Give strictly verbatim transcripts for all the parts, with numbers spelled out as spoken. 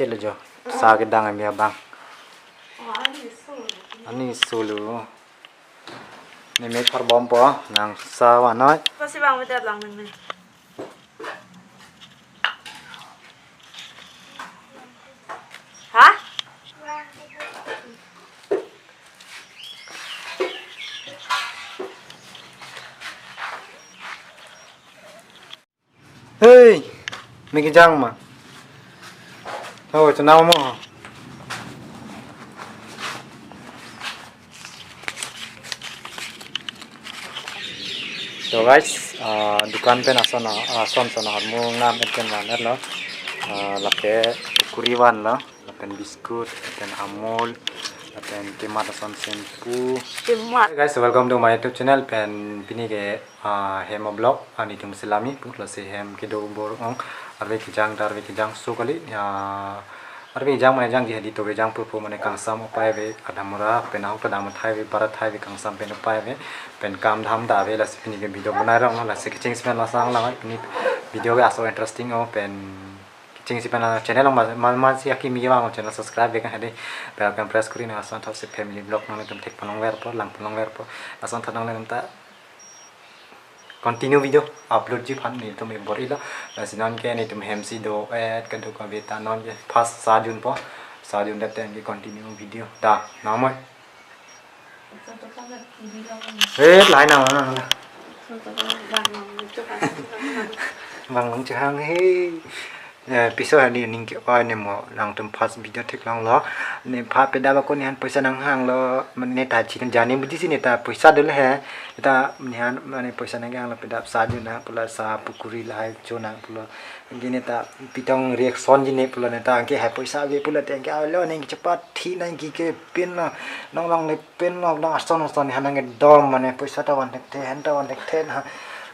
Chelo jo, sa kedang ami abang. Ani solo. Ne me thar bompo, nang sa vanoi. Pasi bang meter lang nang ne. Ha? Hei, me kejang ma? Oh, chenam mo. So guys, ah, dukan pen ason, ah, ason son ahormu nang et pen van et lo. Ah, lake kurkure van lo, lapen biscuit, lapen Amul, lapen kemat ason shampoo. Kemat. Hey guys, welcome to my YouTube channel. Pen pini ke, ah, hem vlog, ah, netum selami pu lasi hem kedo bor-ong, arve kejang ta arve kejang so kali, ah, arve kejang mane jangji hadi to kejang pupu mane kangsam upai ave, adamura pen ahok ta dam thai ave, bara thai ave, kangsam pen upai ave, pen kam dham ta ave, lasi pini ke video bonai rong, lasi kecheng si pen lasang lang, pini video ke aso interesting o, pen kecheng si pen channel along ma, ma, ma si akimi abang channel subscribe ave kan hadi bell icon press kori nang ason thot si family vlog nangtum thek pon long verpo, lang pon long verpo, ason thot nangtum ta continue video upload ji aphan netum bor-ilo. Lasi non ke netum hem si do-et kadokave ta non ke first sa junpo. Sa jun det teng ke continue video. Da, namoi. Eh, lahai nang, nang, nang. Bang long chehang he. Eh, piso hadi ning ke-oi ne mo nangtum first video theklonglo. Ne pha pedap ako ne han poisa nanghanglo. Mane ne ta chinine jani buji si ne ta poisa dolo he. Ne ta ne han mane poisa nanghanglo pedap sa jun nang pulo, sa kurkure lahai cho nang pulo. Anke ne ta pitong reaction ji ne pulo, ne ta anke hai poisa ave pulo te anke alo ne anke chepathi nangji ke pin lo. Nang long ne pin lo, nang ason ason ne han nangkedom mane poisa ta van thekthe, han ta van thekthe na.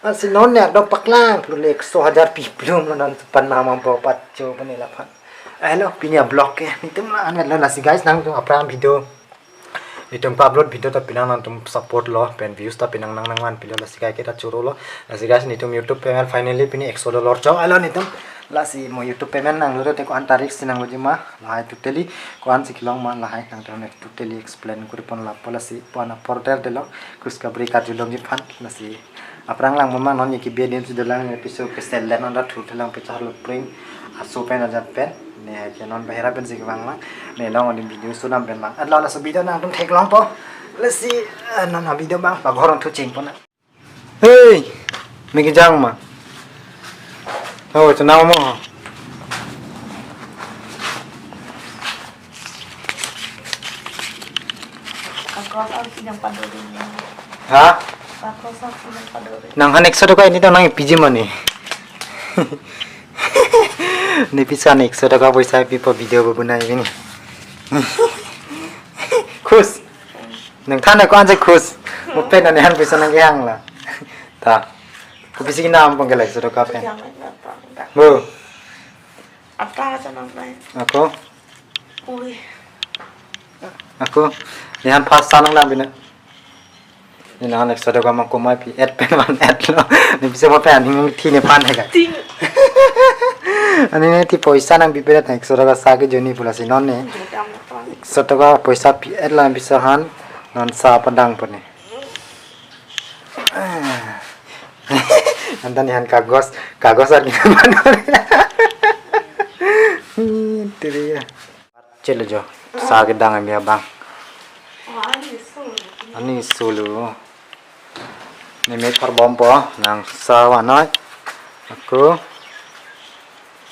Lasi non ne ekdom paklang pulo, ek so hajar pi plum lo, non pan nama bo patcho pu ne laphan. Hello, pini a vlog ke netum la-an lo, lasi guys nangtum aphrang video, netum pa-upload video ta pinang nangtum support lo, pen views ta pinang nang nangvanpilo, lasi guys ke ta choro lo. Lasi guys netum YouTube payment finally pini ek so dollar chok alo netum. Lasi mo YouTube payment nanglo te ko-an tarik si nanglo ji ma, lahai totally ko-an si kelong ma lahai nangtum ne totally explain kori pon lapo, lasi pon a portal delo, khushkhubri karjulongji aphan, lasi aphrang lang ma non ye kebi adim si dolang, ne piso ke sel den anda thu thelang pe char lo pring aso pen ajat pen, ne ke non bahera pen si kevang lang, ne long adi video sunam pen lang. Atlo laso video nangtum theklongpo. Lasi, eh, non a video bang paghor thu chingpo na. Hei, me kejang ma? Oh, chenam mo. Kakos arsi nang padori. Ha? Kakos arsi nang padori. Nang han ek so toka ini to nang piji mane. Ne piso han ek so toka poisa pipo video bonai pini. Khush. Nang than ko-an si khush. Mo pen ne han poisa nangkehang la. Ta. Kopisi kenam pon ke la ek so toka pen. Bo. Apa sa nang nai? Ako. Ui. Ako. Ne han pas sa nangdam pina. Ne han ek so toka ma komai pi-et pen van-et lo. Ne piso mo pen aning thi nephan he kai. Ting. Ani ne ti poisa nangpipe det ek so toka sa ke joni pulo si non ne. Jodam nephan. Ek so toka poisa pi-et lo piso han non sa padang pon ne. Anta ne han kagos, kagos ar gina mano. Tiri ya. Chelo jo, sa kedang ami abang. Ani solo. Ne me thar bompo, nang sa vanoi. Ako.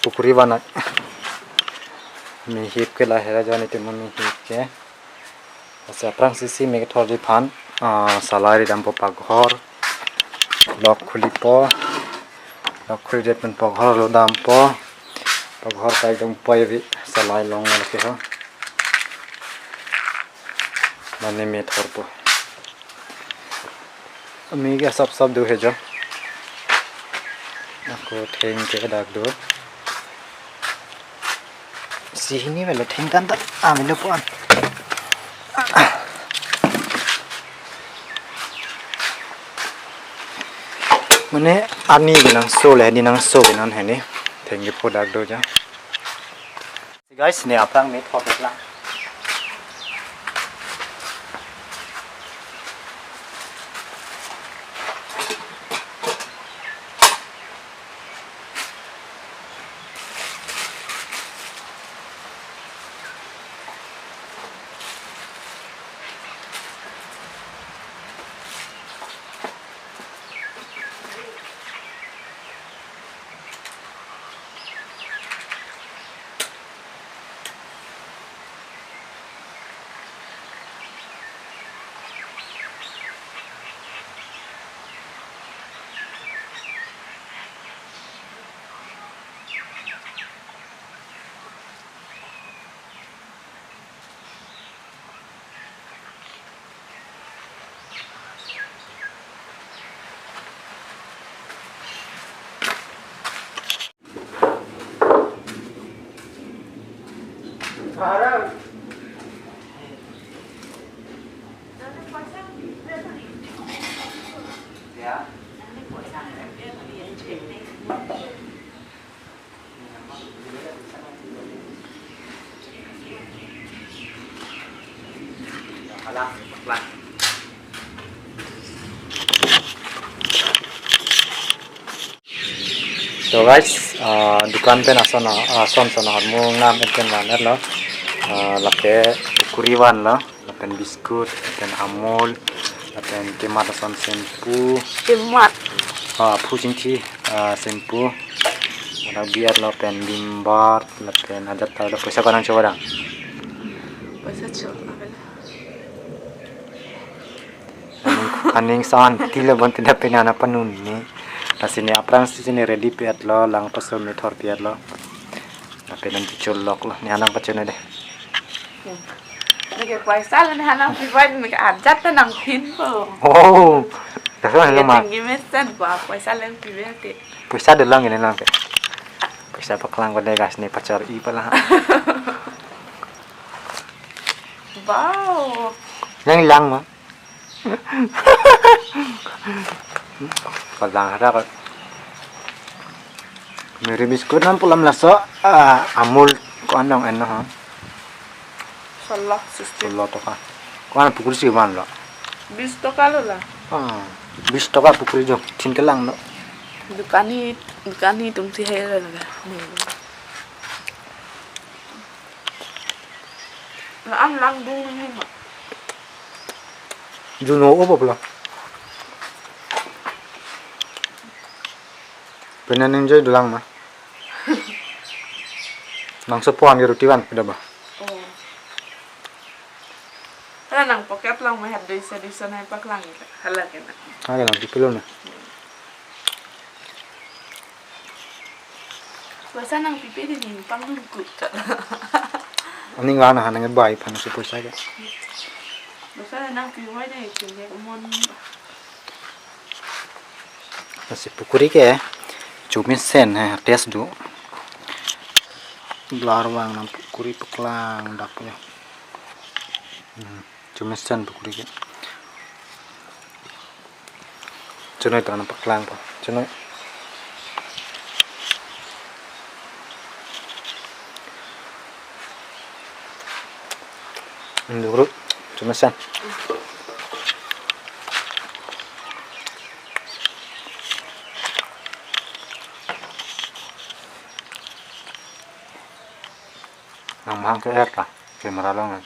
Kurkure vanoi. Mehip ke lahai ra jo netum mehip ke. Lasi aphrang si si me kethorji aphan, ah, salai ridampo paghor. Lok khulipo. Lok khuli det pen paghor lo dampo. Paghor kai dong poi vi salai long lo ke ho. Mane me thorpo. Ami ke sap sap do he jo. Ako theng ke dak do. Si hini melo theng kan ta. Ah, melo puan. Mane ani ke nangso le, ani nangso ke non hini. Theng ke po dak do ja. Guys, ne aphrang methot lang. To guys, ah, dukan pen ason, ah, ason son ahormu ngam pen van-etlo. Ah, lake kurkure vanlo, lapen biscuit, lapen Amul, lapen kemat ason shampoo. Kemat. Ah, phu chingthi, ah, shampoo. Ladak bi-etlo pen Vim Bar, lapen ajat ta lo, poisa ko-an nangchoba dang? Poisa cho, avel. Aning, aning santi lo bonta, lapen nana panun ni. Lasi ne aphrangsi ne ready pi-etlo, lang paso methot pi-etlo. Lapen nangchol loklo, ne alang pachun dei. Neke poisa lo ne alang pi-et, neke ajat ta nangpinpo. Oh, dasar ne ma. Tinggi mesen ko, poisa lo pi-et te. Poisa dolang ne lang ke. Poisa paklang ko dei guys, ne pachor-i pala. Wow. Yang lang ma. Kalang hara ka. Marie biscuit nam pulam laso, ah, Amul ko-an dong en ha. Solo sixty. Solo toka. Ko-an kurkure si vanlo? Bis toka lo la. Ah, bis toka kurkure jo. Thin kelang lo. Dukani, dukani atum si hai lo la. Hmm. La-an langdun ni ma. Juno o boblo. Pena ningje dolang ma. Nang sopo an ke roti van pida ba. Oh. Hala nang pocket long ma, hat duiso duiso nai paklang ita. Hala ke na. Hala nang pipilo na. Poisa nangpipe dei, ne pangdun kut. Aning vang na ha nang bai aphan si poisa ke. Poisa nangpi-oi dei, chingnek mon. Lasi kurkure ke chomesen he, taste do. Blar vang nang kurkure paklang dak ya. Hmm. Chomesen kurkure ke. Chonoi ta nang paklangpo. Chonoi. Dulu, chomesen. Nang mahang ke-er ta, camera along.